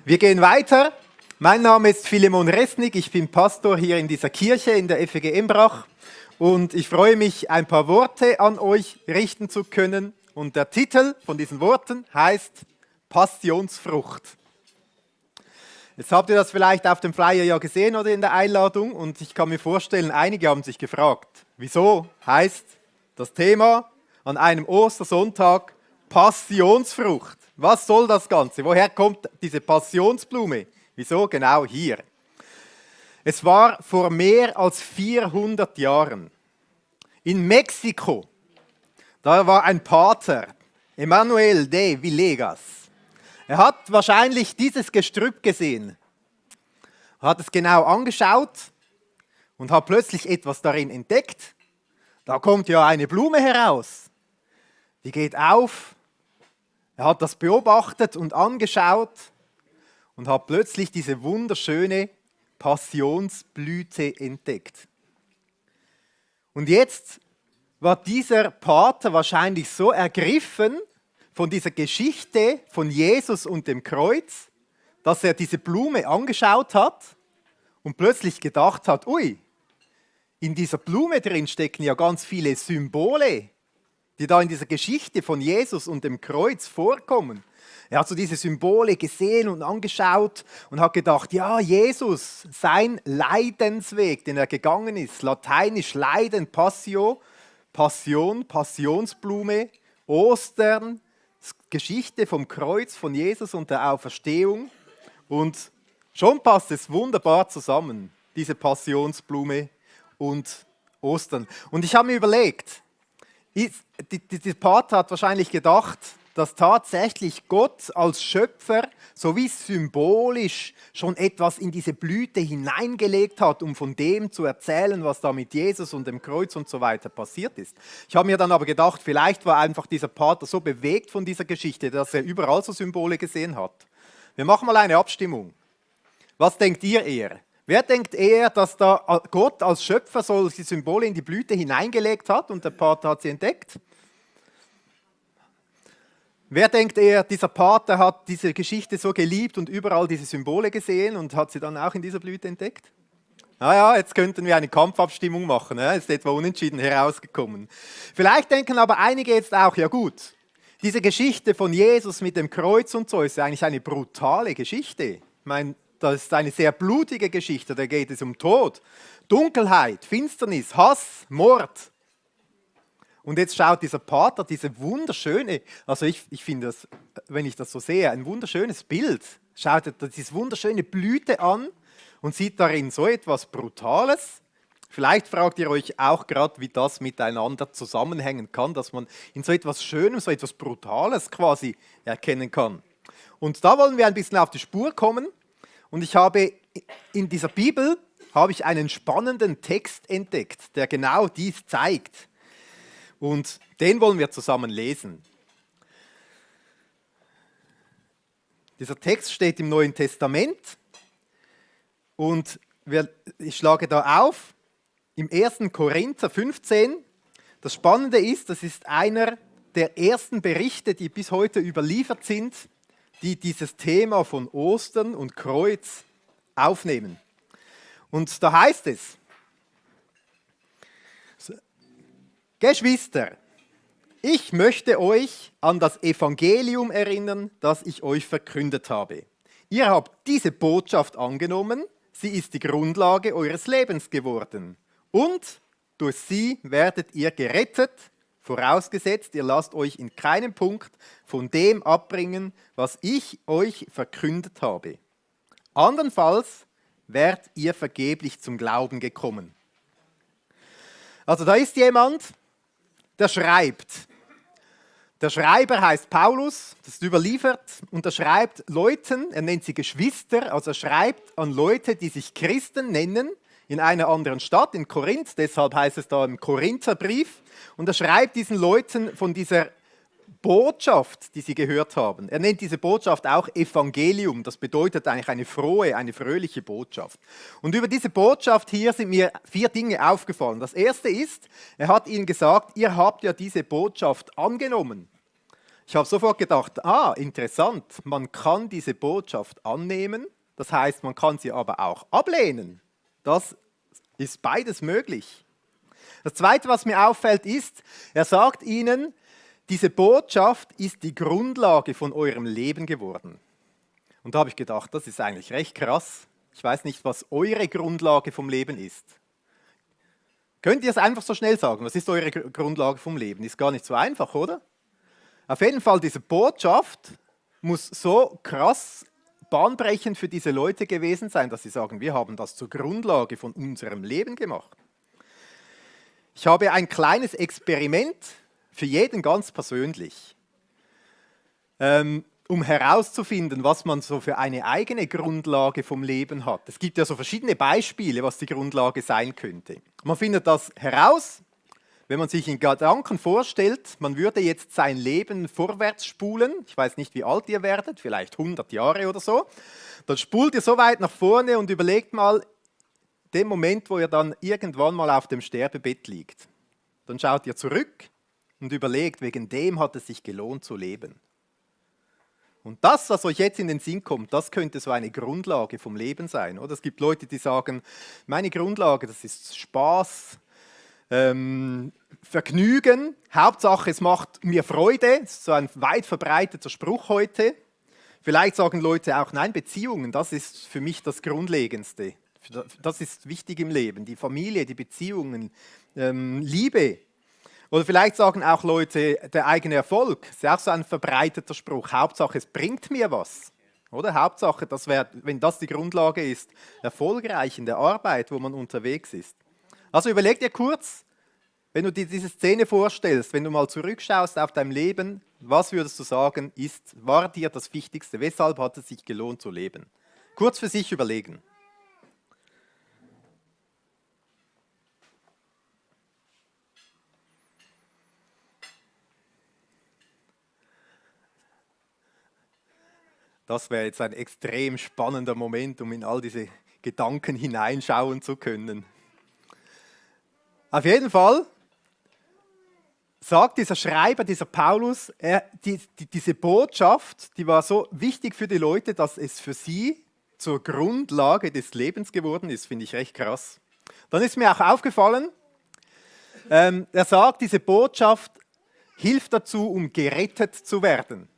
Wir gehen weiter. Mein Name ist Philemon Resnick, ich bin Pastor hier in dieser Kirche in der FEG Embrach und ich freue mich, ein paar Worte an euch richten zu können. Und der Titel von diesen Worten heißt Passionsfrucht. Jetzt habt ihr das vielleicht auf dem Flyer ja gesehen oder in der Einladung und ich kann mir vorstellen, einige haben sich gefragt, wieso heißt das Thema an einem Ostersonntag Passionsfrucht? Was soll das Ganze? Woher kommt diese Passionsblume? Wieso genau hier? Es war vor mehr als 400 Jahren in Mexiko. Da war ein Pater, Emanuel de Villegas. Er hat wahrscheinlich dieses Gestrüpp gesehen, hat es genau angeschaut und hat plötzlich etwas darin entdeckt. Da kommt ja eine Blume heraus. Die geht auf. Er hat das beobachtet und angeschaut und hat plötzlich diese wunderschöne Passionsblüte entdeckt. Und jetzt war dieser Pater wahrscheinlich so ergriffen von dieser Geschichte von Jesus und dem Kreuz, dass er diese Blume angeschaut hat und plötzlich gedacht hat, ui, in dieser Blume drin stecken ja ganz viele Symbole, die da in dieser Geschichte von Jesus und dem Kreuz vorkommen. Er hat so diese Symbole gesehen und angeschaut und hat gedacht, ja, Jesus, sein Leidensweg, den er gegangen ist, lateinisch Leiden, Passio, Passion, Passionsblume, Ostern, Geschichte vom Kreuz von Jesus und der Auferstehung. Und schon passt es wunderbar zusammen, diese Passionsblume und Ostern. Und ich habe mir überlegt, der Pater hat wahrscheinlich gedacht, dass tatsächlich Gott als Schöpfer sowie symbolisch schon etwas in diese Blüte hineingelegt hat, um von dem zu erzählen, was da mit Jesus und dem Kreuz und so weiter passiert ist. Ich habe mir dann aber gedacht, vielleicht war einfach dieser Pater so bewegt von dieser Geschichte, dass er überall so Symbole gesehen hat. Wir machen mal eine Abstimmung. Was denkt ihr eher? Wer denkt eher, dass da Gott als Schöpfer solche Symbole in die Blüte hineingelegt hat und der Pater hat sie entdeckt? Wer denkt eher, dieser Pater hat diese Geschichte so geliebt und überall diese Symbole gesehen und hat sie dann auch in dieser Blüte entdeckt? Naja, jetzt könnten wir eine Kampfabstimmung machen, ist etwa unentschieden herausgekommen. Vielleicht denken aber einige jetzt auch, ja gut, diese Geschichte von Jesus mit dem Kreuz und so ist eigentlich eine brutale Geschichte. Ich meine, das ist eine sehr blutige Geschichte, da geht es um Tod, Dunkelheit, Finsternis, Hass, Mord. Und jetzt schaut dieser Pater diese wunderschöne, also ich finde das, wenn ich das so sehe, ein wunderschönes Bild. Schaut diese wunderschöne Blüte an und sieht darin so etwas Brutales. Vielleicht fragt ihr euch auch gerade, wie das miteinander zusammenhängen kann, dass man in so etwas Schönem, so etwas Brutales quasi erkennen kann. Und da wollen wir ein bisschen auf die Spur kommen. Und ich habe in dieser Bibel einen spannenden Text entdeckt, der genau dies zeigt. Und den wollen wir zusammen lesen. Dieser Text steht im Neuen Testament und ich schlage da auf im 1. Korinther 15. Das Spannende ist, das ist einer der ersten Berichte, die bis heute überliefert sind, die dieses Thema von Ostern und Kreuz aufnehmen. Und da heißt es, Geschwister, ich möchte euch an das Evangelium erinnern, das ich euch verkündet habe. Ihr habt diese Botschaft angenommen, sie ist die Grundlage eures Lebens geworden. Und durch sie werdet ihr gerettet, vorausgesetzt, ihr lasst euch in keinem Punkt von dem abbringen, was ich euch verkündet habe. Andernfalls wärt ihr vergeblich zum Glauben gekommen. Also da ist jemand, der schreibt. Der Schreiber heißt Paulus, das ist überliefert, und er schreibt Leuten, er nennt sie Geschwister, also er schreibt an Leute, die sich Christen nennen, in einer anderen Stadt, in Korinth, deshalb heißt es da im Korintherbrief. Und er schreibt diesen Leuten von dieser Botschaft, die sie gehört haben. Er nennt diese Botschaft auch Evangelium, das bedeutet eigentlich eine frohe, eine fröhliche Botschaft. Und über diese Botschaft hier sind mir 4 Dinge aufgefallen. Das erste ist, er hat ihnen gesagt, ihr habt ja diese Botschaft angenommen. Ich habe sofort gedacht, interessant, man kann diese Botschaft annehmen, das heißt, man kann sie aber auch ablehnen. Das ist beides möglich. Das Zweite, was mir auffällt, ist, er sagt ihnen, diese Botschaft ist die Grundlage von eurem Leben geworden. Und da habe ich gedacht, das ist eigentlich recht krass. Ich weiß nicht, was eure Grundlage vom Leben ist. Könnt ihr es einfach so schnell sagen? Was ist eure Grundlage vom Leben? Ist gar nicht so einfach, oder? Auf jeden Fall, diese Botschaft muss so krass bahnbrechend für diese Leute gewesen sein, dass sie sagen, wir haben das zur Grundlage von unserem Leben gemacht. Ich habe ein kleines Experiment für jeden ganz persönlich, um herauszufinden, was man so für eine eigene Grundlage vom Leben hat. Es gibt ja so verschiedene Beispiele, was die Grundlage sein könnte. Man findet das heraus, wenn man sich in Gedanken vorstellt, man würde jetzt sein Leben vorwärts spulen. Ich weiß nicht, wie alt ihr werdet, vielleicht 100 Jahre oder so. Dann spult ihr so weit nach vorne und überlegt mal den Moment, wo ihr dann irgendwann mal auf dem Sterbebett liegt. Dann schaut ihr zurück und überlegt, wegen dem hat es sich gelohnt zu leben. Und das, was euch jetzt in den Sinn kommt, das könnte so eine Grundlage vom Leben sein. Oder? Es gibt Leute, die sagen, meine Grundlage, das ist Spaß, Vergnügen, Hauptsache es macht mir Freude, das ist so ein weit verbreiteter Spruch heute. Vielleicht sagen Leute auch, nein, Beziehungen, das ist für mich das Grundlegendste. Das ist wichtig im Leben, die Familie, die Beziehungen, Liebe. Oder vielleicht sagen auch Leute, der eigene Erfolg, das ist auch so ein verbreiteter Spruch, Hauptsache es bringt mir was. Oder Hauptsache, wenn das die Grundlage ist, erfolgreich in der Arbeit, wo man unterwegs ist. Also überleg dir kurz, wenn du dir diese Szene vorstellst, wenn du mal zurückschaust auf dein Leben, was würdest du sagen, war dir das Wichtigste? Weshalb hat es sich gelohnt zu leben? Kurz für sich überlegen. Das wäre jetzt ein extrem spannender Moment, um in all diese Gedanken hineinschauen zu können. Auf jeden Fall sagt dieser Schreiber, dieser Paulus, diese Botschaft, die war so wichtig für die Leute, dass es für sie zur Grundlage des Lebens geworden ist, finde ich recht krass. Dann ist mir auch aufgefallen, er sagt, diese Botschaft hilft dazu, um gerettet zu werden.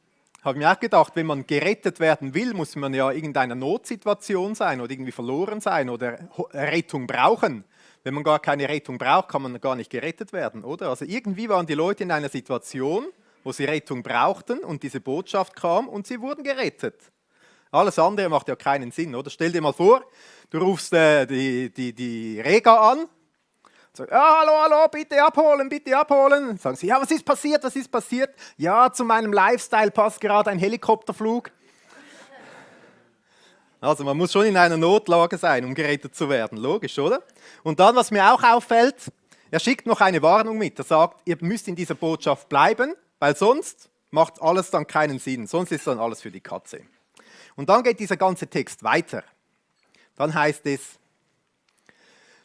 Habe mir auch gedacht, wenn man gerettet werden will, muss man ja in irgendeiner Notsituation sein oder irgendwie verloren sein oder Rettung brauchen. Wenn man gar keine Rettung braucht, kann man gar nicht gerettet werden, oder? Also irgendwie waren die Leute in einer Situation, wo sie Rettung brauchten und diese Botschaft kam und sie wurden gerettet. Alles andere macht ja keinen Sinn, oder? Stell dir mal vor, du rufst die Rega an, sagst, hallo, hallo, bitte abholen. Sagen sie, ja, was ist passiert? Ja, zu meinem Lifestyle passt gerade ein Helikopterflug. Also man muss schon in einer Notlage sein, um gerettet zu werden, logisch, oder? Und dann, was mir auch auffällt, er schickt noch eine Warnung mit. Er sagt, ihr müsst in dieser Botschaft bleiben, weil sonst macht alles dann keinen Sinn. Sonst ist dann alles für die Katze. Und dann geht dieser ganze Text weiter. Dann heißt es,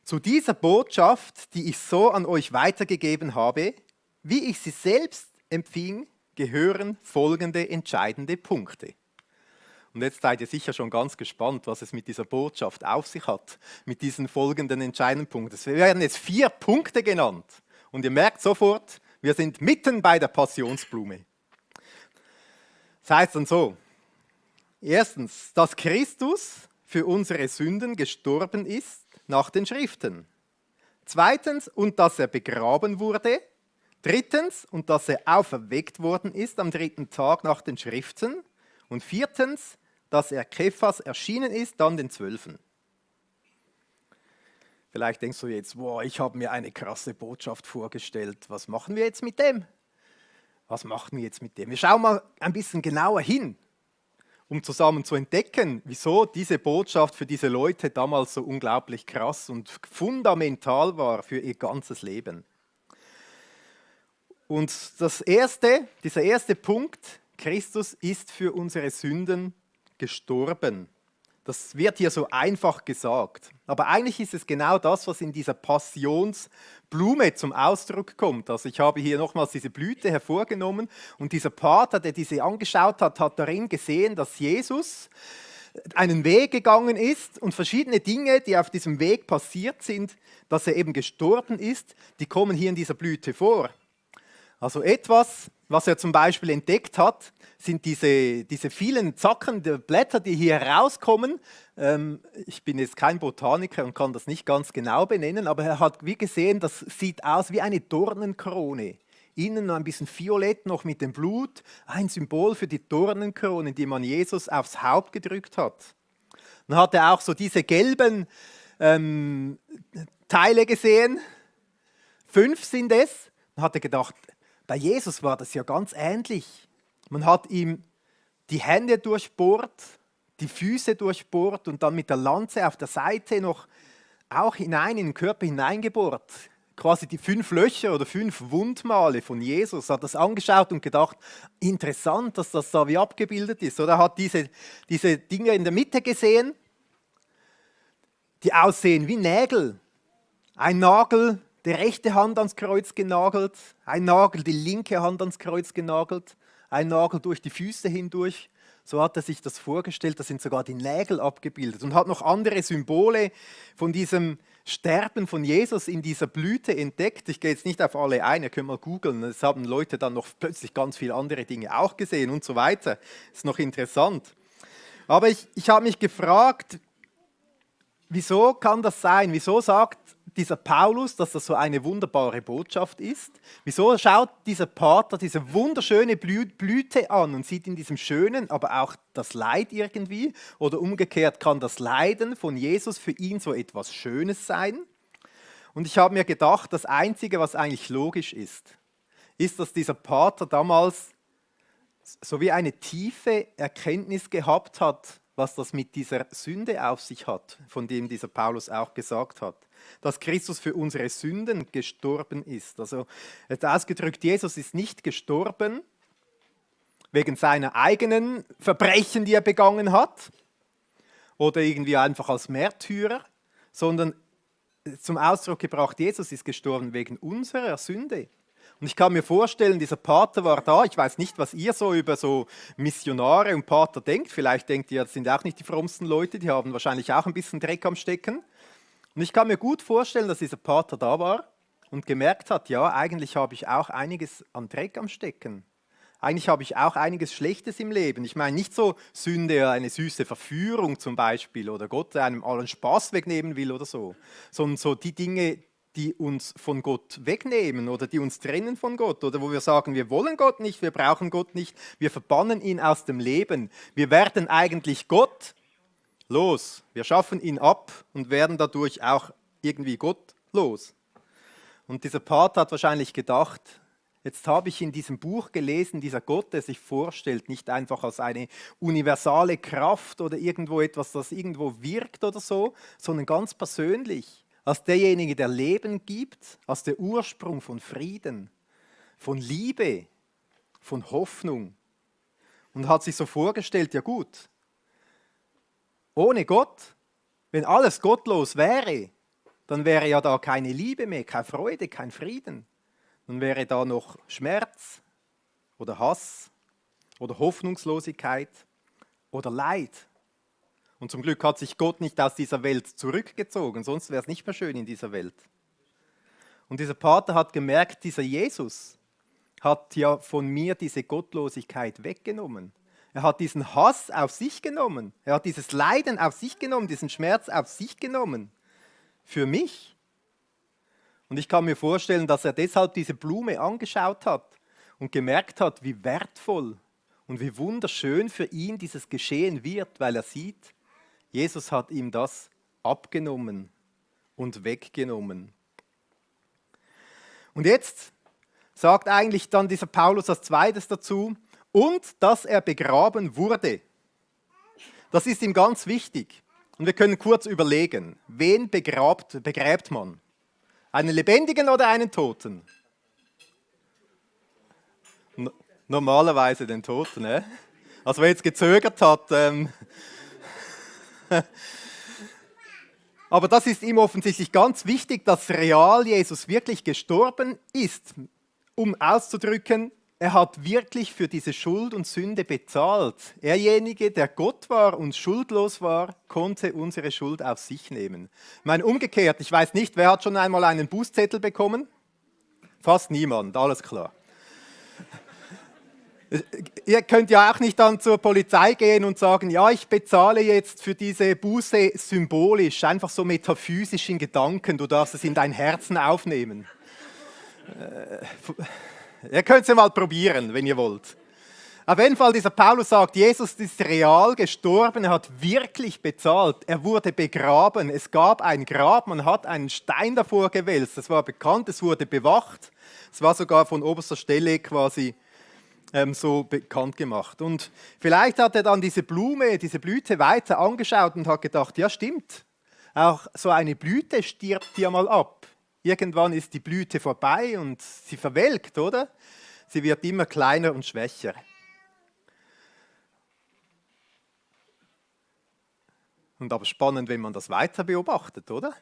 zu dieser Botschaft, die ich so an euch weitergegeben habe, wie ich sie selbst empfing, gehören folgende entscheidende Punkte. Und jetzt seid ihr sicher schon ganz gespannt, was es mit dieser Botschaft auf sich hat, mit diesen folgenden entscheidenden Punkten. Es werden jetzt 4 Punkte genannt. Und ihr merkt sofort, wir sind mitten bei der Passionsblume. Das heißt dann so, erstens, dass Christus für unsere Sünden gestorben ist nach den Schriften. Zweitens, und dass er begraben wurde. Drittens, und dass er auferweckt worden ist am 3. Tag nach den Schriften. Und viertens, dass er Kephas erschienen ist, dann den 12. Vielleicht denkst du jetzt, wow, ich habe mir eine krasse Botschaft vorgestellt. Was machen wir jetzt mit dem? Wir schauen mal ein bisschen genauer hin, um zusammen zu entdecken, wieso diese Botschaft für diese Leute damals so unglaublich krass und fundamental war für ihr ganzes Leben. Und dieser erste Punkt, Christus ist für unsere Sünden gestorben. Das wird hier so einfach gesagt. Aber eigentlich ist es genau das, was in dieser Passionsblume zum Ausdruck kommt. Also ich habe hier nochmals diese Blüte hervorgenommen und dieser Pater, der diese angeschaut hat, hat darin gesehen, dass Jesus einen Weg gegangen ist und verschiedene Dinge, die auf diesem Weg passiert sind, dass er eben gestorben ist, die kommen hier in dieser Blüte vor. Also etwas, was er zum Beispiel entdeckt hat, sind diese vielen Zacken der Blätter, die hier herauskommen. Ich bin jetzt kein Botaniker und kann das nicht ganz genau benennen, aber er hat wie gesehen, das sieht aus wie eine Dornenkrone. Innen ein bisschen violett noch mit dem Blut, ein Symbol für die Dornenkrone, die man Jesus aufs Haupt gedrückt hat. Dann hat er auch so diese gelben Teile gesehen. 5 sind es. Dann hat er gedacht, bei Jesus war das ja ganz ähnlich. Man hat ihm die Hände durchbohrt, die Füße durchbohrt und dann mit der Lanze auf der Seite noch auch hinein in den Körper hineingebohrt. Quasi die 5 Löcher oder 5 Wundmale von Jesus. Hat das angeschaut und gedacht, interessant, dass das da wie abgebildet ist. Oder hat diese Dinge in der Mitte gesehen, die aussehen wie Nägel. Ein Nagel, die rechte Hand ans Kreuz genagelt, ein Nagel, die linke Hand ans Kreuz genagelt, ein Nagel durch die Füße hindurch. So hat er sich das vorgestellt, da sind sogar die Nägel abgebildet und hat noch andere Symbole von diesem Sterben von Jesus in dieser Blüte entdeckt. Ich gehe jetzt nicht auf alle ein, ihr könnt mal googeln. Es haben Leute dann noch plötzlich ganz viele andere Dinge auch gesehen und so weiter. Ist noch interessant. Aber ich habe mich gefragt, wieso kann das sein? Wieso sagt dieser Paulus, dass das so eine wunderbare Botschaft ist? Wieso schaut dieser Pater diese wunderschöne Blüte an und sieht in diesem Schönen aber auch das Leid irgendwie? Oder umgekehrt, kann das Leiden von Jesus für ihn so etwas Schönes sein? Und ich habe mir gedacht, das Einzige, was eigentlich logisch ist, dass dieser Pater damals so wie eine tiefe Erkenntnis gehabt hat, was das mit dieser Sünde auf sich hat, von dem dieser Paulus auch gesagt hat. Dass Christus für unsere Sünden gestorben ist. Also ausgedrückt, Jesus ist nicht gestorben wegen seiner eigenen Verbrechen, die er begangen hat, oder irgendwie einfach als Märtyrer, sondern zum Ausdruck gebracht, Jesus ist gestorben wegen unserer Sünde. Und ich kann mir vorstellen, dieser Pater war da. Ich weiß nicht, was ihr so über so Missionare und Pater denkt. Vielleicht denkt ihr, das sind auch nicht die frommsten Leute, die haben wahrscheinlich auch ein bisschen Dreck am Stecken. Und ich kann mir gut vorstellen, dass dieser Pater da war und gemerkt hat, ja, eigentlich habe ich auch einiges an Dreck am Stecken. Eigentlich habe ich auch einiges Schlechtes im Leben. Ich meine nicht so Sünde, eine süße Verführung zum Beispiel oder Gott einem allen Spaß wegnehmen will oder so, sondern so die Dinge, die uns von Gott wegnehmen oder die uns trennen von Gott oder wo wir sagen, wir wollen Gott nicht, wir brauchen Gott nicht, wir verbannen ihn aus dem Leben. Wir werden eigentlich Gott los. Wir schaffen ihn ab und werden dadurch auch irgendwie gottlos. Und dieser Pater hat wahrscheinlich gedacht, jetzt habe ich in diesem Buch gelesen, dieser Gott, der sich vorstellt, nicht einfach als eine universale Kraft oder irgendwo etwas, das irgendwo wirkt oder so, sondern ganz persönlich. Als derjenige, der Leben gibt, als der Ursprung von Frieden, von Liebe, von Hoffnung. Und hat sich so vorgestellt, ja gut, ohne Gott, wenn alles gottlos wäre, dann wäre ja da keine Liebe mehr, keine Freude, kein Frieden. Dann wäre da noch Schmerz oder Hass oder Hoffnungslosigkeit oder Leid. Und zum Glück hat sich Gott nicht aus dieser Welt zurückgezogen, sonst wäre es nicht mehr schön in dieser Welt. Und dieser Pater hat gemerkt, dieser Jesus hat ja von mir diese Gottlosigkeit weggenommen. Er hat diesen Hass auf sich genommen. Er hat dieses Leiden auf sich genommen, diesen Schmerz auf sich genommen. Für mich. Und ich kann mir vorstellen, dass er deshalb diese Blume angeschaut hat und gemerkt hat, wie wertvoll und wie wunderschön für ihn dieses Geschehen wird, weil er sieht, Jesus hat ihm das abgenommen und weggenommen. Und jetzt sagt eigentlich dann dieser Paulus als zweites dazu, und dass er begraben wurde. Das ist ihm ganz wichtig. Und wir können kurz überlegen, wen begräbt man? Einen Lebendigen oder einen Toten? Normalerweise den Toten. Also wer jetzt gezögert hat, Aber das ist ihm offensichtlich ganz wichtig, dass real Jesus wirklich gestorben ist, um auszudrücken, er hat wirklich für diese Schuld und Sünde bezahlt. Erjenige, der Gott war und schuldlos war, konnte unsere Schuld auf sich nehmen. Ich meine, umgekehrt, ich weiß nicht, wer hat schon einmal einen Bußzettel bekommen? Fast niemand, alles klar. Ihr könnt ja auch nicht dann zur Polizei gehen und sagen, ja, ich bezahle jetzt für diese Buße symbolisch, einfach so metaphysisch in Gedanken, du darfst es in dein Herzen aufnehmen. Ihr könnt es ja mal probieren, wenn ihr wollt. Auf jeden Fall, dieser Paulus sagt, Jesus ist real gestorben, er hat wirklich bezahlt, er wurde begraben, es gab ein Grab, man hat einen Stein davor gewälzt, das war bekannt, es wurde bewacht, es war sogar von oberster Stelle quasi so bekannt gemacht. Und vielleicht hat er dann diese Blume, diese Blüte weiter angeschaut und hat gedacht, ja stimmt, auch so eine Blüte stirbt ja mal ab. Irgendwann ist die Blüte vorbei und sie verwelkt, oder? Sie wird immer kleiner und schwächer. Und aber spannend, wenn man das weiter beobachtet, oder?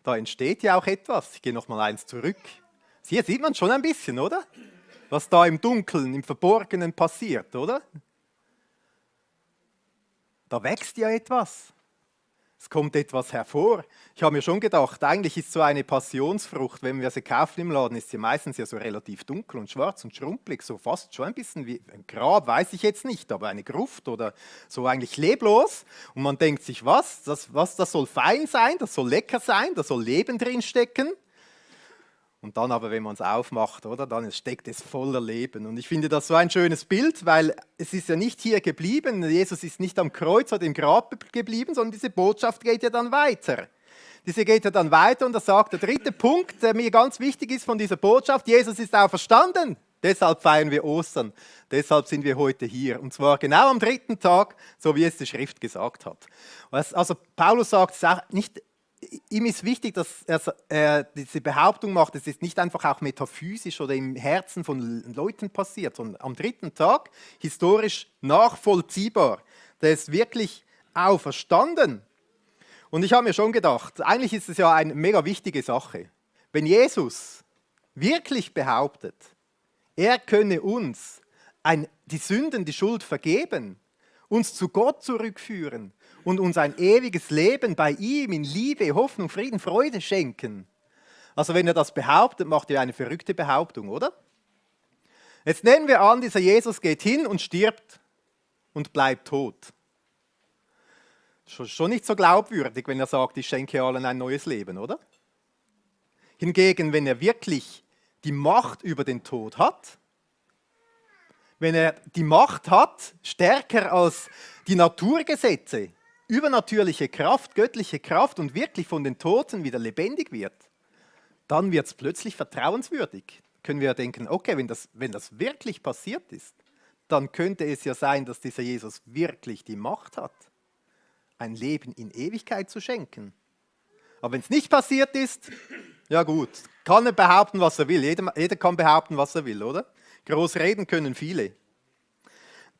Da entsteht ja auch etwas. Ich gehe noch mal eins zurück. Hier sieht man schon ein bisschen, oder? Was da im Dunkeln, im Verborgenen passiert, oder? Da wächst ja etwas. Es kommt etwas hervor. Ich habe mir schon gedacht, eigentlich ist so eine Passionsfrucht, wenn wir sie kaufen im Laden, ist sie meistens ja so relativ dunkel und schwarz und schrumpelig, so fast schon ein bisschen wie ein Grab, weiß ich jetzt nicht, aber eine Gruft oder so eigentlich leblos. Und man denkt sich, das soll fein sein, das soll lecker sein, da soll Leben drin stecken. Und dann aber, wenn man es aufmacht, oder, dann steckt es voller Leben. Und ich finde das so ein schönes Bild, weil es ist ja nicht hier geblieben. Jesus ist nicht am Kreuz oder im Grab geblieben, sondern diese Botschaft geht ja dann weiter. Diese geht ja dann weiter und da sagt der dritte Punkt, der mir ganz wichtig ist von dieser Botschaft, Jesus ist auferstanden. Deshalb feiern wir Ostern. Deshalb sind wir heute hier. Und zwar genau am dritten Tag, so wie es die Schrift gesagt hat. Also Paulus sagt es auch nicht. Ihm ist wichtig, dass er diese Behauptung macht, es ist nicht einfach auch metaphysisch oder im Herzen von Leuten passiert, sondern am dritten Tag historisch nachvollziehbar. Der ist wirklich auferstanden. Und ich habe mir schon gedacht, eigentlich ist es ja eine mega wichtige Sache. Wenn Jesus wirklich behauptet, er könne uns die Sünden, die Schuld vergeben, uns zu Gott zurückführen und uns ein ewiges Leben bei ihm in Liebe, Hoffnung, Frieden, Freude schenken. Also wenn er das behauptet, macht er eine verrückte Behauptung, oder? Jetzt nehmen wir an, dieser Jesus geht hin und stirbt und bleibt tot. Schon nicht so glaubwürdig, wenn er sagt, ich schenke allen ein neues Leben, oder? Hingegen, wenn er wirklich die Macht über den Tod hat, wenn er die Macht hat, stärker als die Naturgesetze, übernatürliche Kraft, göttliche Kraft und wirklich von den Toten wieder lebendig wird, dann wird es plötzlich vertrauenswürdig. Können wir denken, okay, wenn das wirklich passiert ist, dann könnte es ja sein, dass dieser Jesus wirklich die Macht hat, ein Leben in Ewigkeit zu schenken. Aber wenn es nicht passiert ist, ja gut, kann er behaupten, was er will. Jeder kann behaupten, was er will, oder? Groß reden können viele.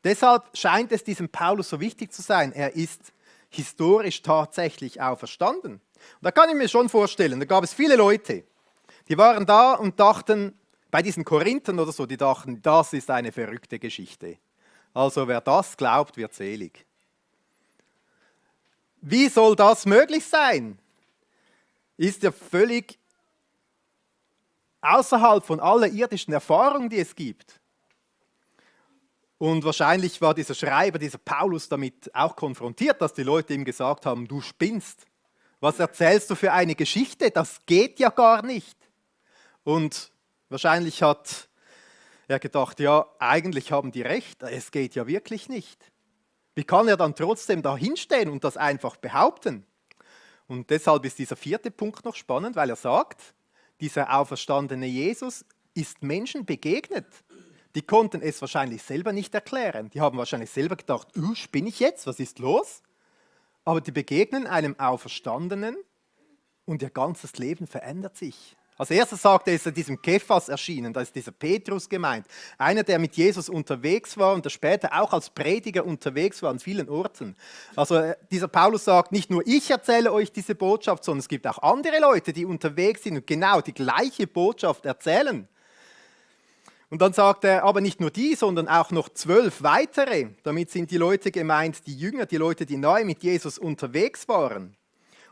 Deshalb scheint es diesem Paulus so wichtig zu sein, er ist historisch tatsächlich auferstanden. Und da kann ich mir schon vorstellen, da gab es viele Leute, die waren da und dachten, bei diesen Korinthern oder so, die dachten, das ist eine verrückte Geschichte. Also wer das glaubt, wird selig. Wie soll das möglich sein? Ist ja völlig außerhalb von aller irdischen Erfahrung, die es gibt. Und wahrscheinlich war dieser Schreiber, dieser Paulus, damit auch konfrontiert, dass die Leute ihm gesagt haben, du spinnst. Was erzählst du für eine Geschichte? Das geht ja gar nicht. Und wahrscheinlich hat er gedacht, ja, eigentlich haben die recht, es geht ja wirklich nicht. Wie kann er dann trotzdem da hinstehen und das einfach behaupten? Und deshalb ist dieser vierte Punkt noch spannend, weil er sagt, dieser auferstandene Jesus ist Menschen begegnet. Die konnten es wahrscheinlich selber nicht erklären. Die haben wahrscheinlich selber gedacht, spinne ich jetzt? Was ist los? Aber die begegnen einem Auferstandenen und ihr ganzes Leben verändert sich. Als erstes sagt er, ist er diesem Kephas erschienen, da ist dieser Petrus gemeint. Einer, der mit Jesus unterwegs war und der später auch als Prediger unterwegs war an vielen Orten. Also dieser Paulus sagt, nicht nur ich erzähle euch diese Botschaft, sondern es gibt auch andere Leute, die unterwegs sind und genau die gleiche Botschaft erzählen. Und dann sagt er, aber nicht nur die, sondern auch noch 12 weitere. Damit sind die Leute gemeint, die Jünger, die Leute, die neu mit Jesus unterwegs waren.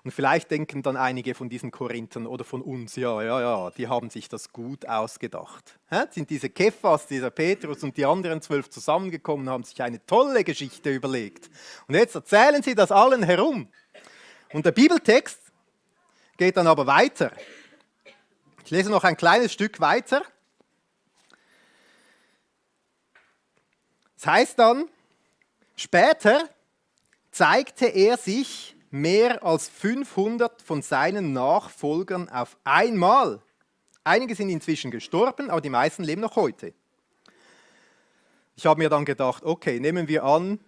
Und vielleicht denken dann einige von diesen Korinthern oder von uns, ja, die haben sich das gut ausgedacht. Sind diese Kephas, dieser Petrus und die anderen 12 zusammengekommen, haben sich eine tolle Geschichte überlegt. Und jetzt erzählen sie das allen herum. Und der Bibeltext geht dann aber weiter. Ich lese noch ein kleines Stück weiter. Es heißt dann, später zeigte er sich mehr als 500 von seinen Nachfolgern auf einmal. Einige sind inzwischen gestorben, aber die meisten leben noch heute. Ich habe mir dann gedacht, okay, nehmen wir an,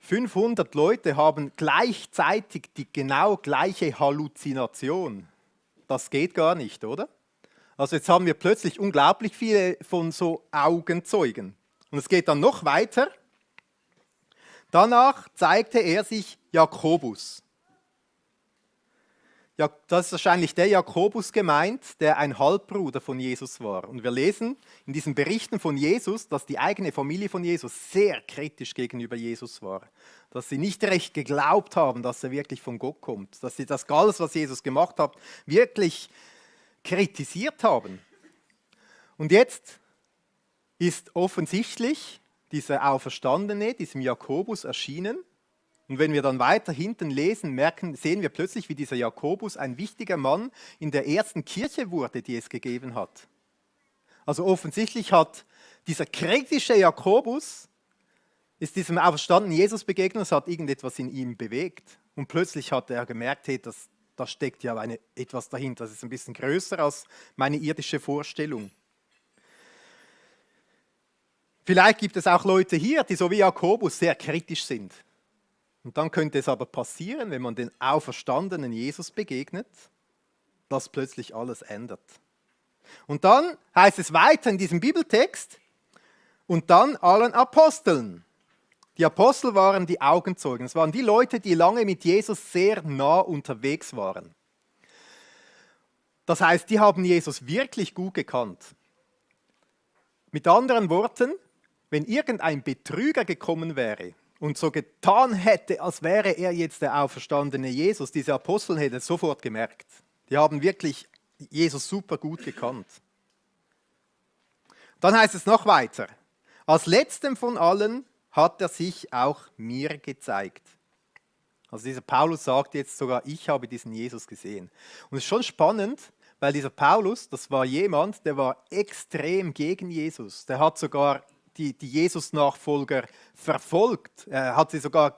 500 Leute haben gleichzeitig die genau gleiche Halluzination. Das geht gar nicht, oder? Also jetzt haben wir plötzlich unglaublich viele von so Augenzeugen. Und es geht dann noch weiter. Danach zeigte er sich Jakobus. Ja, das ist wahrscheinlich der Jakobus gemeint, der ein Halbbruder von Jesus war. Und wir lesen in diesen Berichten von Jesus, dass die eigene Familie von Jesus sehr kritisch gegenüber Jesus war. Dass sie nicht recht geglaubt haben, dass er wirklich von Gott kommt. Dass sie das alles, was Jesus gemacht hat, wirklich kritisiert haben. Und jetzt ist offensichtlich dieser Auferstandene, diesem Jakobus erschienen. Und wenn wir dann weiter hinten lesen, sehen wir plötzlich, wie dieser Jakobus ein wichtiger Mann in der ersten Kirche wurde, die es gegeben hat. Also offensichtlich hat dieser kritische Jakobus, ist diesem auferstandenen Jesus begegnet, es hat irgendetwas in ihm bewegt. Und plötzlich hat er gemerkt, hey, da steckt ja etwas dahinter, das ist ein bisschen größer als meine irdische Vorstellung. Vielleicht gibt es auch Leute hier, die so wie Jakobus sehr kritisch sind. Und dann könnte es aber passieren, wenn man den auferstandenen Jesus begegnet, dass plötzlich alles ändert. Und dann heißt es weiter in diesem Bibeltext, und dann allen Aposteln. Die Apostel waren die Augenzeugen. Es waren die Leute, die lange mit Jesus sehr nah unterwegs waren. Das heißt, die haben Jesus wirklich gut gekannt. Mit anderen Worten, wenn irgendein Betrüger gekommen wäre und so getan hätte, als wäre er jetzt der auferstandene Jesus, diese Apostel hätten es sofort gemerkt. Die haben wirklich Jesus super gut gekannt. Dann heißt es noch weiter. Als letztem von allen hat er sich auch mir gezeigt. Also dieser Paulus sagt jetzt sogar, ich habe diesen Jesus gesehen. Und es ist schon spannend, weil dieser Paulus, das war jemand, der war extrem gegen Jesus. Der hat sogar die Jesus-Nachfolger verfolgt. Er hat sie sogar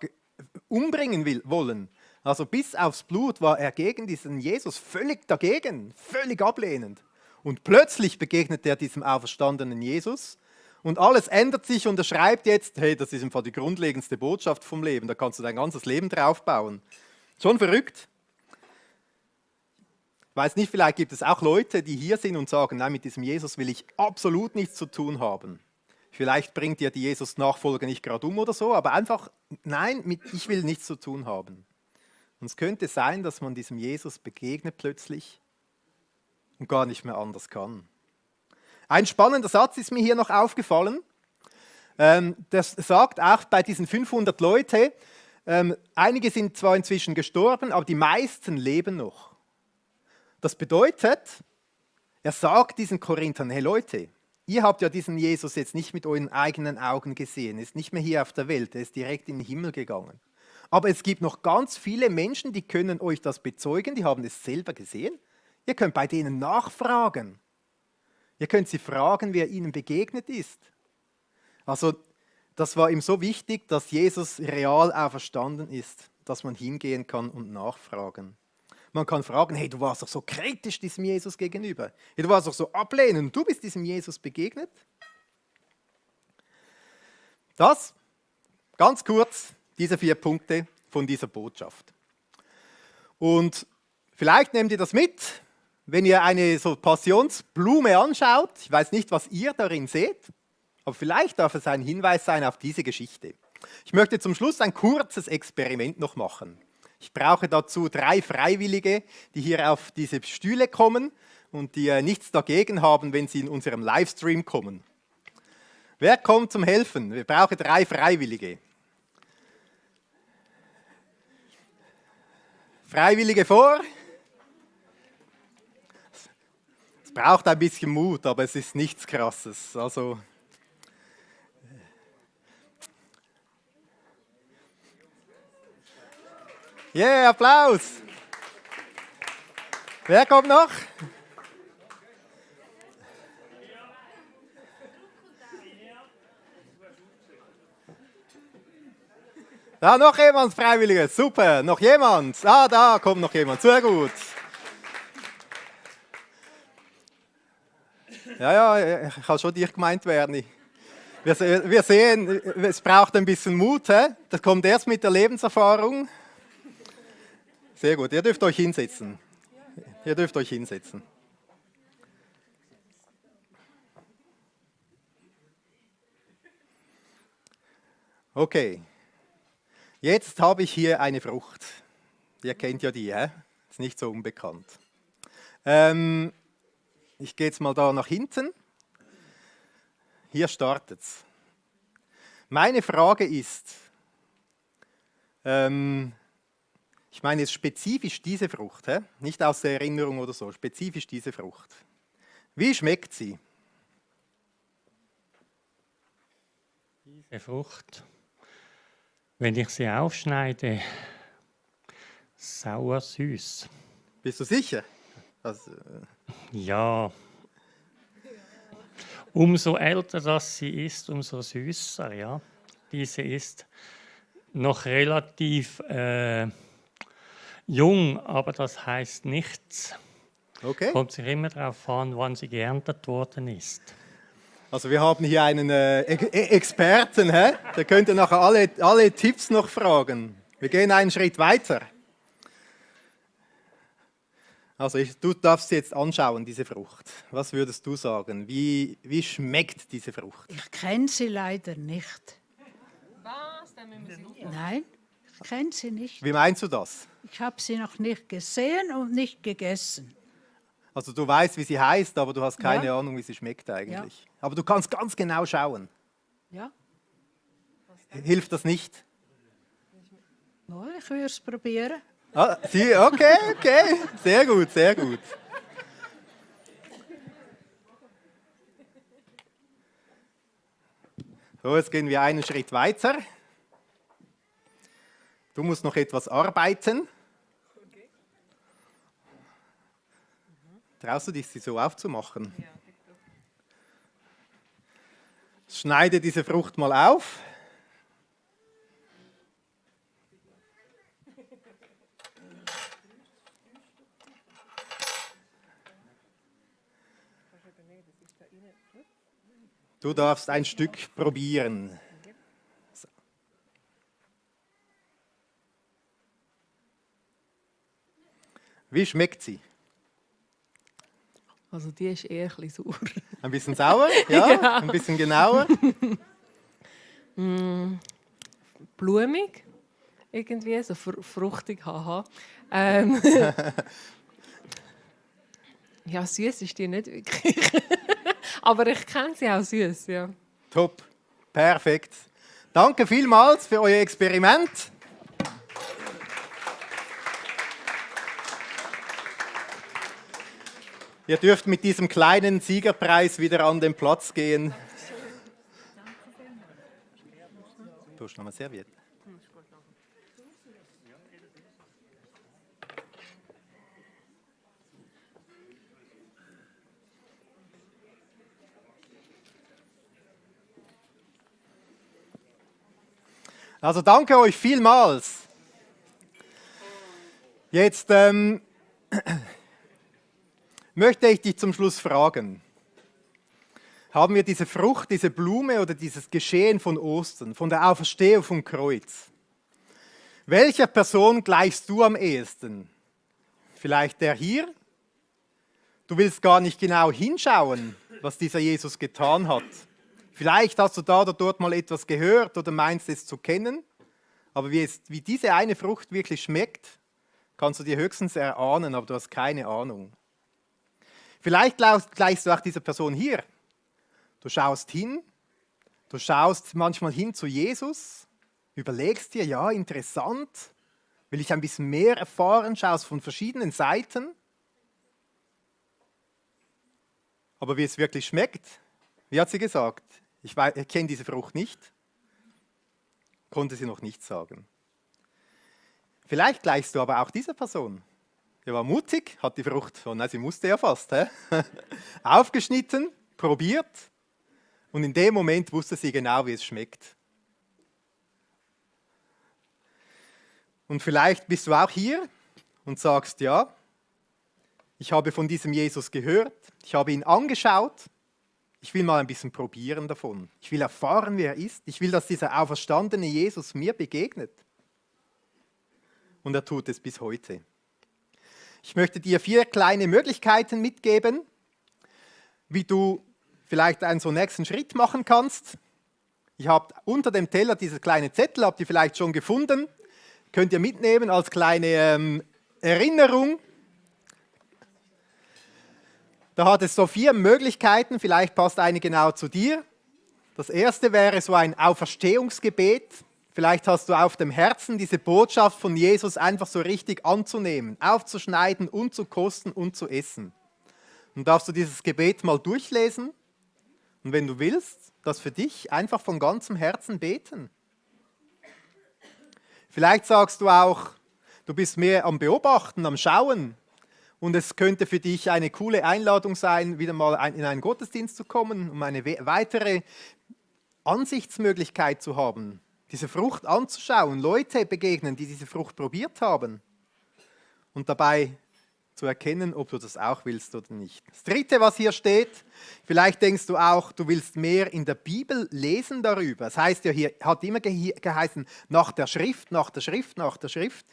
umbringen wollen. Also bis aufs Blut war er gegen diesen Jesus, völlig dagegen, völlig ablehnend. Und plötzlich begegnet er diesem auferstandenen Jesus und alles ändert sich und er schreibt jetzt, hey, das ist im Fall die grundlegendste Botschaft vom Leben, da kannst du dein ganzes Leben drauf bauen. Schon verrückt. Ich weiß nicht, vielleicht gibt es auch Leute, die hier sind und sagen, nein, mit diesem Jesus will ich absolut nichts zu tun haben. Vielleicht bringt dir die Jesus-Nachfolger nicht gerade um oder so, aber einfach, nein, ich will nichts zu tun haben. Und es könnte sein, dass man diesem Jesus begegnet plötzlich und gar nicht mehr anders kann. Ein spannender Satz ist mir hier noch aufgefallen. Das sagt auch bei diesen 500 Leuten, einige sind zwar inzwischen gestorben, aber die meisten leben noch. Das bedeutet, er sagt diesen Korinthern, hey Leute, ihr habt ja diesen Jesus jetzt nicht mit euren eigenen Augen gesehen, er ist nicht mehr hier auf der Welt, er ist direkt in den Himmel gegangen. Aber es gibt noch ganz viele Menschen, die können euch das bezeugen, die haben es selber gesehen. Ihr könnt bei denen nachfragen. Ihr könnt sie fragen, wer ihnen begegnet ist. Also das war ihm so wichtig, dass Jesus real auferstanden ist, dass man hingehen kann und nachfragen. Man kann fragen, hey, du warst doch so kritisch diesem Jesus gegenüber. Hey, du warst doch so ablehnend, du bist diesem Jesus begegnet. Das, ganz kurz, diese 4 Punkte von dieser Botschaft. Und vielleicht nehmt ihr das mit wenn ihr eine so Passionsblume anschaut, ich weiß nicht, was ihr darin seht, aber vielleicht darf es ein Hinweis sein auf diese Geschichte. Ich möchte zum Schluss ein kurzes Experiment noch machen. Ich brauche dazu 3 Freiwillige, die hier auf diese Stühle kommen und die nichts dagegen haben, wenn sie in unserem Livestream kommen. Wer kommt zum Helfen? Wir brauchen 3 Freiwillige. Freiwillige vor. Es braucht ein bisschen Mut, aber es ist nichts Krasses. Also yeah, Applaus! Wer kommt noch? Da noch jemand, Freiwilliges, super, noch jemand. Ah, da kommt noch jemand, sehr gut. Ja, ich kann schon dich gemeint werden. Wir sehen, es braucht ein bisschen Mut, he? Das kommt erst mit der Lebenserfahrung. Sehr gut, ihr dürft euch hinsetzen. Ihr dürft euch hinsetzen. Okay, jetzt habe ich hier eine Frucht. Ihr kennt ja die, hä? Ist nicht so unbekannt. Ich gehe jetzt mal da nach hinten. Hier startet es. Meine Frage ist, ich meine jetzt spezifisch diese Frucht, nicht aus der Erinnerung oder so, spezifisch diese Frucht. Wie schmeckt sie? Diese Frucht, wenn ich sie aufschneide, sauer-süß. Bist du sicher? Also, Ja. Umso älter das sie ist, umso süßer, ja. Diese ist noch relativ jung, aber das heißt nichts. okay. Kommt sich immer darauf an, wann sie geerntet worden ist. Also wir haben hier einen Experten, hä? Der könnte nachher alle Tipps noch fragen. Wir gehen einen Schritt weiter. Also du darfst sie jetzt anschauen, diese Frucht. Was würdest du sagen? Wie schmeckt diese Frucht? Ich kenne sie leider nicht. Was? Dann müssen wir sie Nein, ich kenne sie nicht. Wie meinst du das? Ich habe sie noch nicht gesehen und nicht gegessen. Also du weißt, wie sie heißt, aber du hast keine Ja. Ahnung, wie sie schmeckt eigentlich. Aber du kannst ganz genau schauen. Ja, Hilft das nicht? wohl, ich würde es probieren. Ah, okay. Sehr gut, sehr gut. So, jetzt gehen wir einen Schritt weiter. Du musst noch etwas arbeiten. Traust du dich, sie so aufzumachen? Schneide diese Frucht mal auf. Du darfst ein Stück probieren. So. Wie schmeckt sie? Also die ist eher ein bisschen sauer. Ein bisschen sauer? Ja. Ja. Ein bisschen genauer? Blumig, irgendwie, so fruchtig, haha. Ja, süß ist die nicht wirklich. Aber ich kenne sie auch süß, ja. Top, perfekt. Danke vielmals für euer Experiment. Ihr dürft mit diesem kleinen Siegerpreis wieder an den Platz gehen. Du hast noch mal Serviette. Also danke euch vielmals. Jetzt möchte ich dich zum Schluss fragen. Haben wir diese Frucht, diese Blume oder dieses Geschehen von Ostern, von der Auferstehung vom Kreuz? Welcher Person gleichst du am ehesten? Vielleicht der hier? Du willst gar nicht genau hinschauen, was dieser Jesus getan hat. Vielleicht hast du da oder dort mal etwas gehört oder meinst es zu kennen, aber wie diese eine Frucht wirklich schmeckt, kannst du dir höchstens erahnen, aber du hast keine Ahnung. Vielleicht gleichst du auch dieser Person hier. Du schaust hin, du schaust manchmal hin zu Jesus, überlegst dir, ja, interessant, will ich ein bisschen mehr erfahren, schaust von verschiedenen Seiten. Aber wie es wirklich schmeckt, wie hat sie gesagt? Ich kenne diese Frucht nicht, konnte sie noch nicht sagen. Vielleicht gleichst du aber auch dieser Person. Sie war mutig, hat die Frucht, sie musste ja fast, aufgeschnitten, probiert und in dem Moment wusste sie genau, wie es schmeckt. Und vielleicht bist du auch hier und sagst, ja, ich habe von diesem Jesus gehört, ich habe ihn angeschaut, ich will mal ein bisschen probieren davon. Ich will erfahren, wie er ist. Ich will, dass dieser auferstandene Jesus mir begegnet. Und er tut es bis heute. Ich möchte dir 4 kleine Möglichkeiten mitgeben, wie du vielleicht einen so nächsten Schritt machen kannst. Ich habe unter dem Teller diese kleine Zettel, habt ihr vielleicht schon gefunden. Könnt ihr mitnehmen als kleine Erinnerung. Da hat es so 4 Möglichkeiten, vielleicht passt eine genau zu dir. Das erste wäre so ein Auferstehungsgebet. Vielleicht hast du auf dem Herzen, diese Botschaft von Jesus einfach so richtig anzunehmen, aufzuschneiden und zu kosten und zu essen. Dann darfst du dieses Gebet mal durchlesen und wenn du willst, das für dich einfach von ganzem Herzen beten. Vielleicht sagst du auch, du bist mehr am Beobachten, am Schauen. Und es könnte für dich eine coole Einladung sein, wieder mal in einen Gottesdienst zu kommen, um eine weitere Ansichtsmöglichkeit zu haben, diese Frucht anzuschauen, Leute begegnen, die diese Frucht probiert haben und dabei zu erkennen, ob du das auch willst oder nicht. Das dritte, was hier steht, vielleicht denkst du auch, du willst mehr in der Bibel lesen darüber. Das heißt ja, hier hat immer geheißen, nach der Schrift, nach der Schrift, nach der Schrift.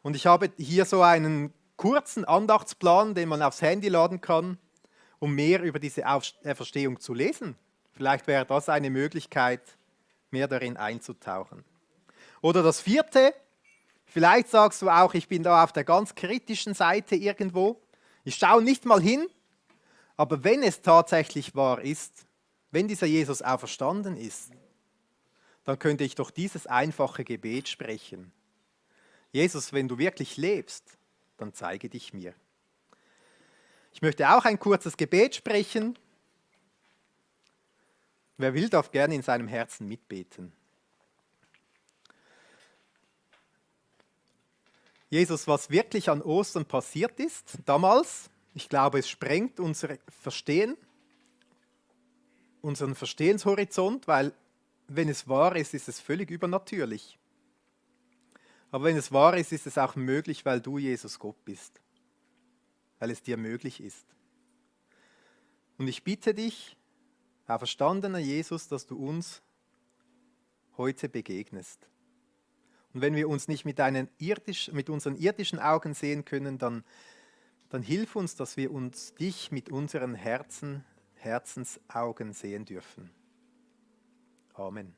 Und ich habe hier so einen kurzen Andachtsplan, den man aufs Handy laden kann, um mehr über diese Auferstehung zu lesen. Vielleicht wäre das eine Möglichkeit, mehr darin einzutauchen. Oder das vierte, vielleicht sagst du auch, ich bin da auf der ganz kritischen Seite irgendwo. Ich schaue nicht mal hin, aber wenn es tatsächlich wahr ist, wenn dieser Jesus auferstanden ist, dann könnte ich doch dieses einfache Gebet sprechen. Jesus, wenn du wirklich lebst, dann zeige dich mir. Ich möchte auch ein kurzes Gebet sprechen. Wer will, darf gerne in seinem Herzen mitbeten. Jesus, was wirklich an Ostern passiert ist, damals, ich glaube, es sprengt unser Verstehen, unseren Verstehenshorizont, weil wenn es wahr ist, ist es völlig übernatürlich. Aber wenn es wahr ist, ist es auch möglich, weil du, Jesus, Gott bist. Weil es dir möglich ist. Und ich bitte dich, auferstandener Jesus, dass du uns heute begegnest. Und wenn wir uns nicht mit unseren irdischen Augen sehen können, dann hilf uns, dass wir uns dich mit unseren Herzensaugen sehen dürfen. Amen.